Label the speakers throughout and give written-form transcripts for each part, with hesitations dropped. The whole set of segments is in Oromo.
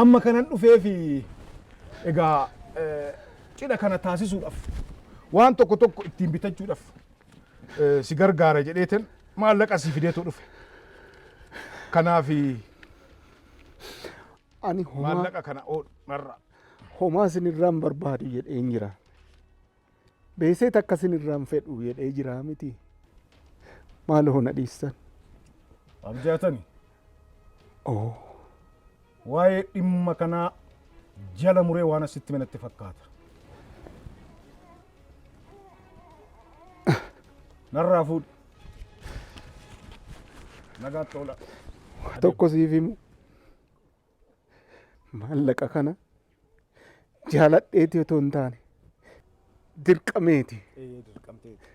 Speaker 1: Amma kanan dhufee fi egaa cidha kana taasisuudhaaf waan tokko tokko ittiin bitachuudhaaf si gargaara jedheetan maallaqa si fideetu dhufe. Kanaaf
Speaker 2: Ani homaa
Speaker 1: maallaqa kana oodhu narraa.
Speaker 2: Homaa isinirraa hin barbaadu jedheen jira. Beesee takka isinirraa hin fedhu jedhee jira miti. Maaloo na dhiistan.
Speaker 1: Abjaatani.
Speaker 2: Oo.
Speaker 1: Waa'ee dhimma kanaa jala muree waan asitti manatti fakkaata. Narraa fuudhi. Nagaatti oola.
Speaker 2: Waa tokko siif himu. Maallaqa kana jaaladheeti otoo hin taane dirqameeti.
Speaker 1: Eeyyee dirqamteeti.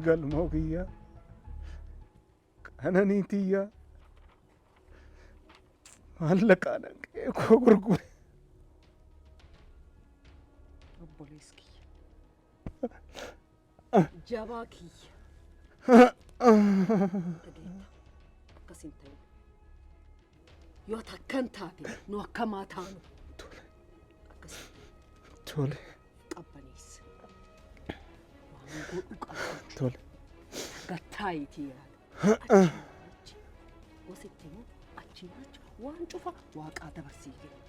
Speaker 2: Galmoo kiyya qananii tiyya maallaqaan qe'ee koo gurgure.
Speaker 3: Obboleessi kiyya. Jabaa kiyya. Dhageetta. Akkas hin ta'in. Yoo ati akkan taate nu akkamaa taanu. Akkas hin ta'in.
Speaker 2: Tole.
Speaker 3: Qabbaneessa. Waan godhu qabdu.
Speaker 2: Tole.
Speaker 3: Gattaayitii yaada. Achiin achi. Wasitti immoo achiin achi waan cufa waaqaa dabarsii kennu.